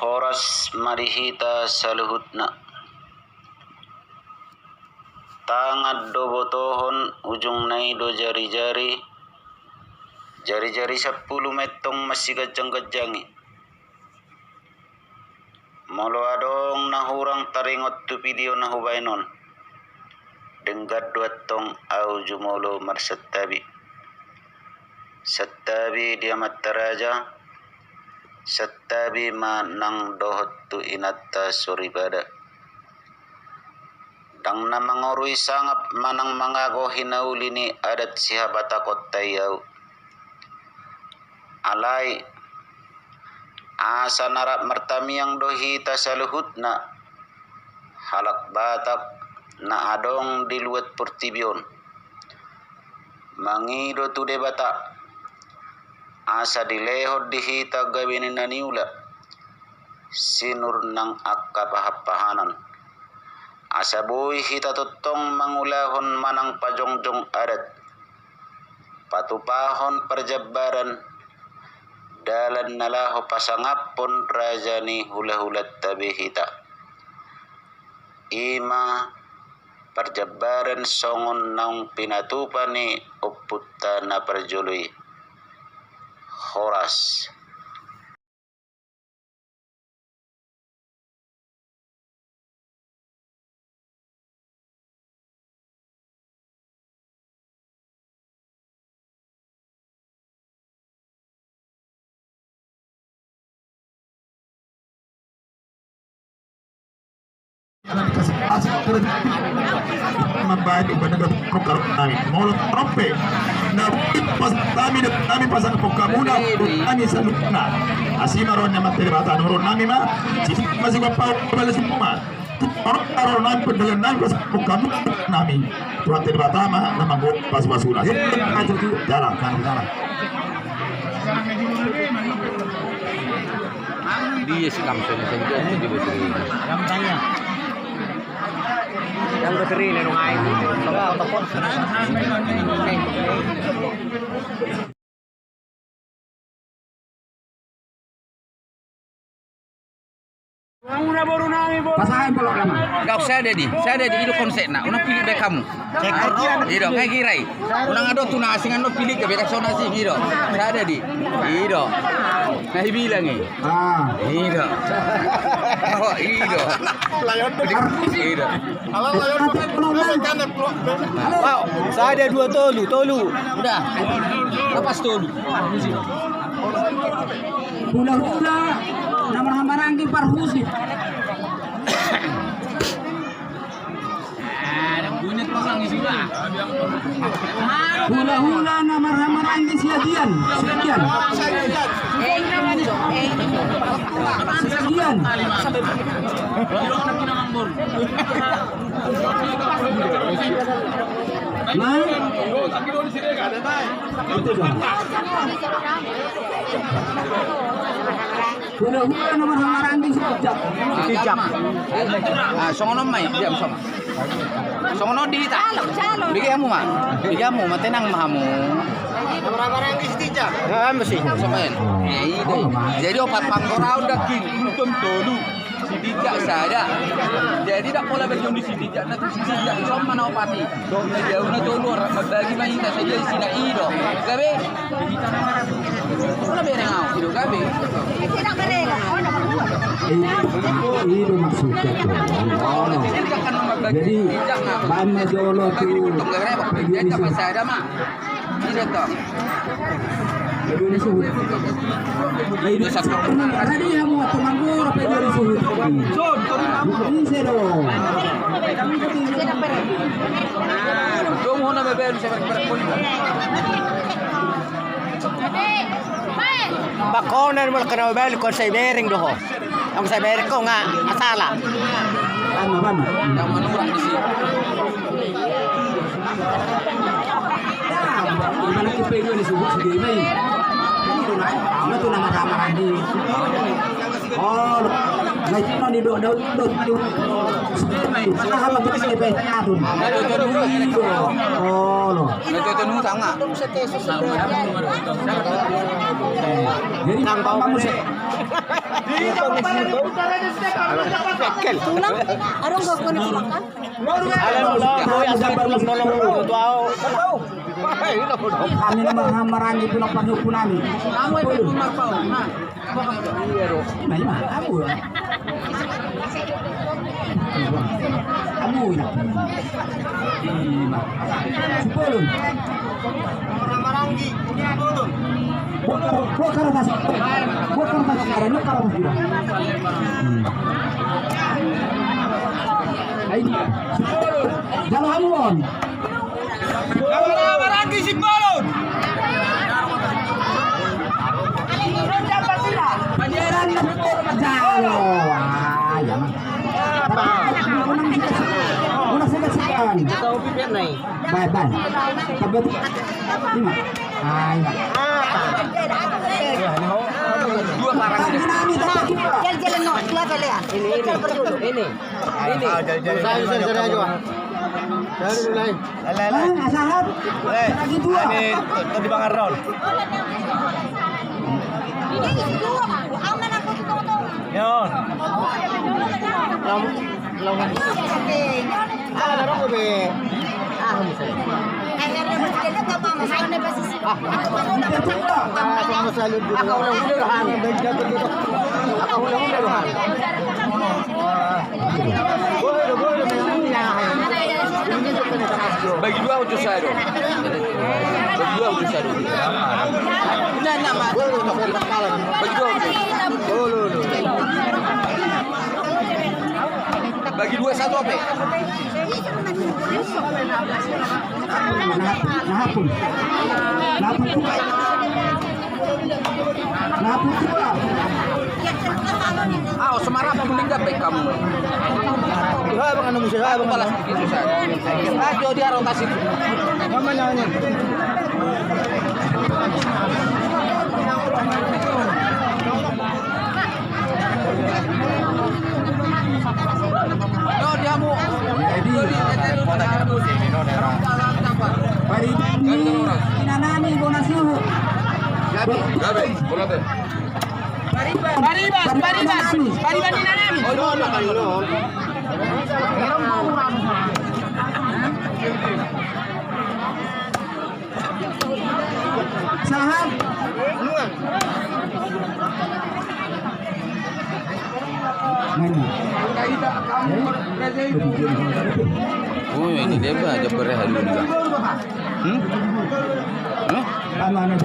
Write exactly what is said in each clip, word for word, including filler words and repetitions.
Horas ma di hita saluhutna. Tangan do botohon, ujungna i do jarijari. Jarijari sampulu ma antong masiganjangganjangi. Molo adong na hurang taringot tu video na hubaen on, denggan do antong ahu jumolo marsantabi. Santabi di amanta raja, santabi ma nang dohot tu inanta soripada. Ndang na mangorui sangap manang mangago hinauli ni adat sihabatakonta i ahu. Alai asa na rap martamiang do hita saluhutna halak Batak na adong di luat portibi on, mangido tu Debata asa dilehon di hita gabe ni na niula, sinur nang angka pahanpahanan, asa boi hita tongtong mangulahon manang pajongjong adat, patupahon parjambaran, dalan na laho pasangaphon raja ni hulahulanta be hita. I ma parjambaran songon naung pinatupa ni ompunta na parjolo i. Horas. Mambahen umbahen na gabe rongka roha nami. Molo ro pe na boi pas nami, nami pasangaphon hamuna, nami saluhutna. Asi ma roha ni Amanta Debata, nuaeng ma, sipata ma, sipata ma, balas ma. Ro, ro nami, pendalan nami, pas pokam nami. Tuhan Debata ma na manggohi pasupasuna. Jalan, jalan, jalan. Dia si Kamson, si Kamson di bateri. Yang bateri ni nungai. Pasahat polo lama. Gak usah ada di, saya ada di, itu konsepna. Unang pilih baik kamu. I do, nunga gira i. Unang adong tu na asing, adong pilih ke baik so na asing, i do. Saya ada di. I do. Na hibilang i. Ah. I do. Oh, i do. I do. Sada, dua, tolu, tolu. Udah. Lepas tolu. Hulahula na marhahamaranggi Parhusip. Hulahula na marhahamaranggi Siagian. Siagian. Siagian. Nah. Hulahula na marhahamaranggi Sitinjak. Sitinjak. Ah, songon on ma i, diam, songon. Songon on di hita. Bege hamu ma. Bege hamu ma, tenang ma hamu. Marhahamaranggi Sitinjak. Ah, mesti. Songon. Eh, i do. Jadi opat panggoraon daging, untung tolu. Sitinjak sada. Jadi ndang pola berjuang di Sitinjak. Nah, Sitinjak, songon ma na opat i. Dong, na jabu na tolu, orang mambagi ma hita sadia isina, i do. Gabe. Pola bereng au, i do, gabe. I do maksudna tu. Jadi, baen ma jolo tu. Jadi, apa sada ma? I do tong. Tadi hamu waktu manggur, apa dia disuruh? Ise do. Bakona mula kena balik, kau saya bereng doho. Yang saya bereng kau nggak masalah. Mana, mana? Yang menurut di sini. Ibarat kita ini sudah sudah ini. Ini tuh nama, nama tuh nama ramaran di. Oh. Nah, itu nanti dok, dok, dok, dok. Sebenarnya, salah apa tuh, saya pengen atur. Olo. Jadi, tanpa musik. Tulang, arung gak kena makan. Kami nama Marangi, tulang panghukum nami. Nah, ima, abu. Abu, ima. Ima. Sipulun. Buka, buka ratas. Buka ratas. Ada buka ratas juga. Hmm. Ai, Sipulun. Jalo hamu on. Nama Marangi Simbolon. Jalo. Ah, ya. Baik, baik. Tapi, ima. Ah, ima. Dua parang. Jalan-jalan, no, dua kali ya. Ini, ini. Ini. Ini. Saya, saya, saya juga. Saya dulu, Lai. Lai, Lai. Bang, asahat. Lai. Lagi dua. Ini, tuh, tuh di Bang Arron. Ini dua, Bang. Aman aku di tengah-tengah. Yo. Lam-, lam-. Ah, ada rokok, Be. Ah, bisa. Ah, bagi dua ucus saya dong. Bagi dua ucus saya dong. Bagi dua ucus. Bagi dua satu apa? Nah, nah, pun. Nah, pun. Nah, pun. Ah, oh, semara apa mending dapat kamu? Iya, Bang, anu, musuh, Bang, anu. Balas begitu saja. Ah, jadi arong kasih. Mana ini? Jadi, pariban ni inanami bona suhut. Gabe, gabe, bola teh. Paribas, paribas, paribas ni inanami. Sahat. Oh, ini dia, Pak, aja bereh dulu, Pak. Hmm? Hah?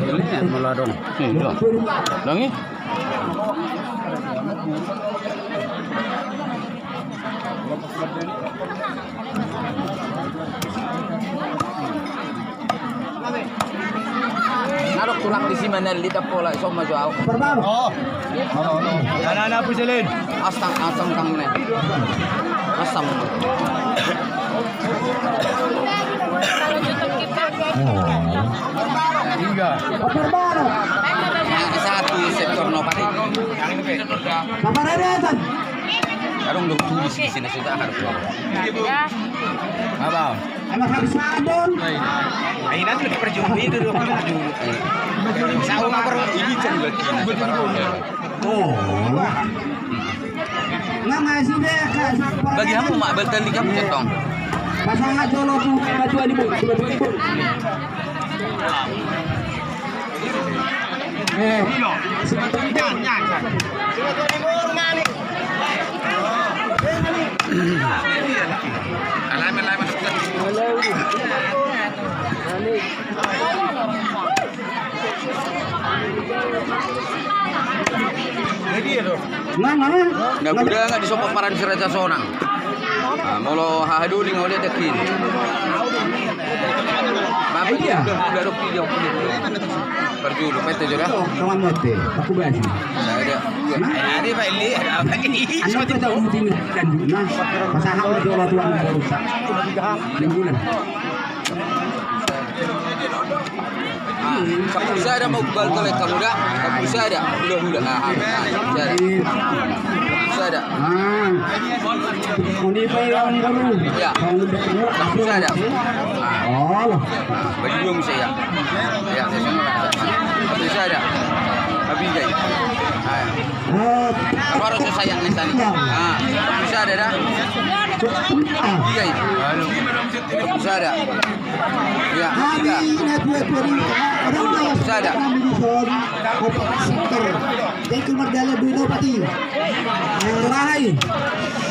Ini ya, mula dong. Ini dong. Dong, ini? Ngadok tulang di si Manel, di Tapola, so maju au. Oh. Anak-anak Puselin. Astang, astang tang ne. Astang. Tiga. Yang satu sektor no pati. Adong do tulis di sini sudah harus. Apa? Anak harus sadon. Ai nanti perjumpa itu dong, perjumpa. Sama baru ini kan berarti. Oh. Bagi hamu ma, baltal di kamu cetong. Pasangan jolo tu batu ani bu, batu ani bu. Eh. Na kuda nga disopot paran si Raja Sonang. Molo haha doli nga uli dekin. Bapak dia. Parjolo pete jo da. Tongan mote. Aku basi. Ada Pak Eli, ada apa ini? Anak kita uji lanjut nah. Pasaha jolo tuan rusak. Mingguan. Kampung sada mau bal tolek kamu da. Kampung sada. Hula-hula. Ah, ah, sada. Sada. Ah. Ini apa yang baru? Ya. Kalau udah keluar, apa? Sada. Ah. Oh. Ah, bagi dua mesti ya. Ya, saya semua. Sada. Habis jai. Ah. Ah. Baru saya nih tadi. Ya. Ah. Sada dah. Ah. Iya, iya. Halo. Sada. Ya, tiga. Sada. Jadi, Mardala Duinopati. Rahai.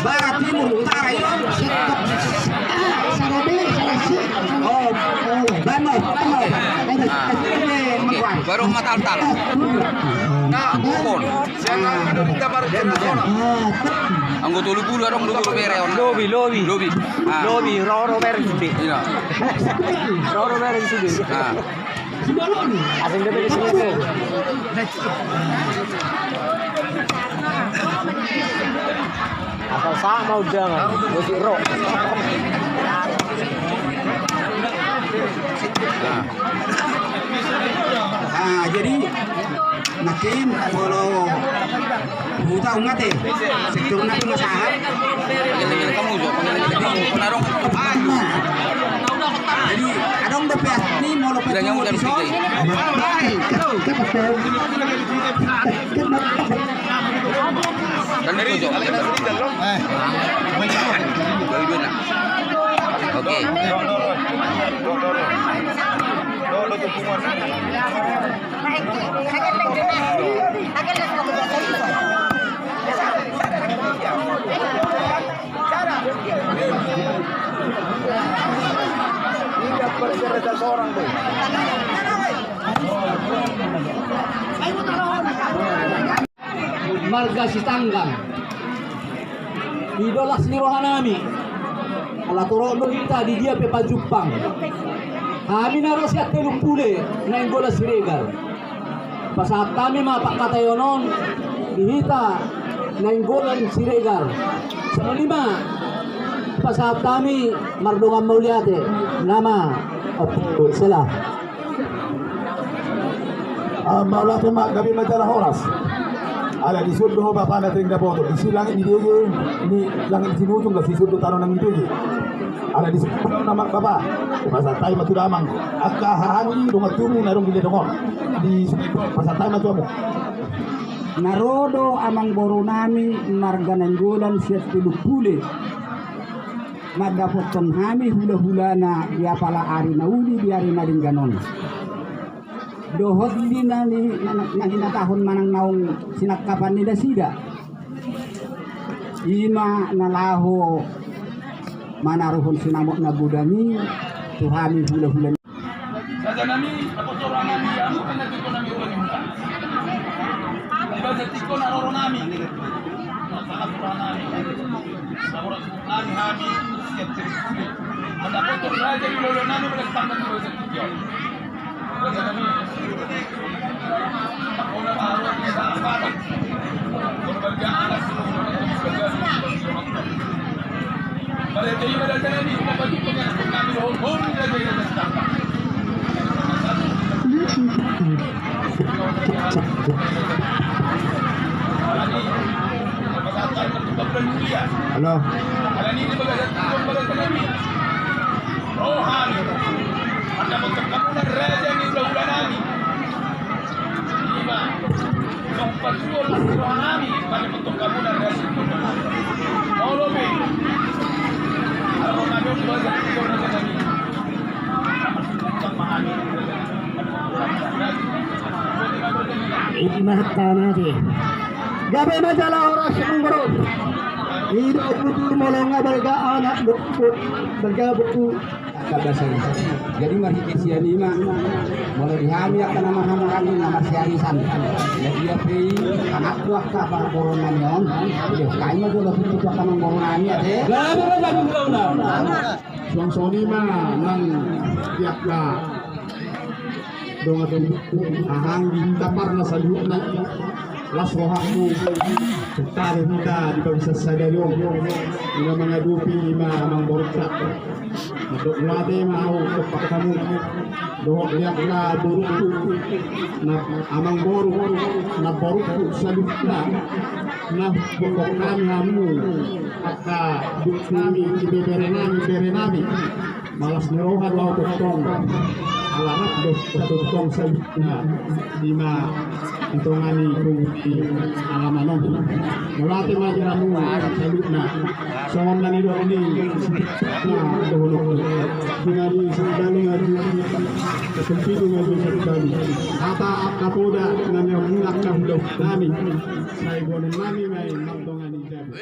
Barat, timur, utara, ya. Ah, sada be, sada si. Oh, oh, banar, banar. Ah. Baru matal-tal. Nah, bukan. Siapa yang ada di gambar internasional? Anggo tolu pulu adong dua pulu bere on. Lobi, lobi. Lobi. Ah. Lobi, ro, ro bere sude. Iya. Ro, ro bere sude. Ah. Asing dia bere sude. Asal sama udah kan. Musik ro. Ah. Ah, jadi makin kalau buta umat eh, sektor na tu masalah. Jadi adong dope ni mau lepas di son. Oke. Marga Sitanggang. Ido las ni rohanami. Ala torop do hita di dia pe pajumpang. Hami na ro sian Teluk Pule, Nainggolan Siregar. Pasahat hami ma pangkataion on di hita Nainggolan Siregar. Songon i ma pasahat hami, mardongan mauliate nama Ompu Sela. Ah, mauliate ma, gabe ma jala horas. Ala disi do ho bapana teng dapotan, disi langit ni bege, ni langit ni sinujung, disi do tano nang ni bege. Ala disi nama bapa. Pasahat hami ma tu damang. Angka hahang i dongan tubu na adong di ledong on. Di pasahat hami ma tu hamu. Na ro do amangboru nami marga Nainggolan sian Teluk Pule. Mandapothon hami hulahulana di apala ari na uli di ari na denggan on. Dohot di na ni, na, na hinatahon manang naung sinangkapan ni nasida. I ma na laho manaruhon sinamot na godang i tu hami hulahula. Raja nami, apostel nami, amu kan nanti kau nami orang yang hutang. Di basa tiko na roro nami. Salah surah nami. Salah surah nami, hami, siap jadi sulit. Anda potong raja di lolo nami, pada standar di basa tiko. Raja nami. Halo. Rohani. Anda mau ketemu raja ni udah udah nami. Ima, nong patuo las rohanami, pada bentuk kamu dan reaksi. Olo be. Kalau kami udah jadi orang kami. Ima tanah deh. Gabe ma jala horas, amangboru. Ido putu molo nga balga anak, balga boru. Jadi marhite sian i ma, molo di hami angka na marhahamaranggi na marsiarisan. Jadi ia pe i, anakku angka parboru nami on, dia kai ma jolo pintu tu angka amangboru nami ate. Suang songon i ma nang di angka dongan tubu, hahang di hita parna saluhutna. Las rohangku. Tadi hita di pabisa sadari on. Ima mangadopi ima amangborunta. Mandok mate ma au dompak hamu. Dohot di angka borungku, na amangboru, namborungku saluhutna, na huboan hami hamu, angka duk nami, ibebere nami, bere nami. Malas ni roha do ahu tongtong, ala rap do tongtong saluhutna, ima di tonga ni punguan ni alaman on. Mauliate ma di hamu saluhutna. Songon na nidok ni na dohononku. Di na di sandali na di ketempidu na di sandali. Hata angka poda na niamuna angka hudok nami. Sai boanon nami ma i mardongan i jabu.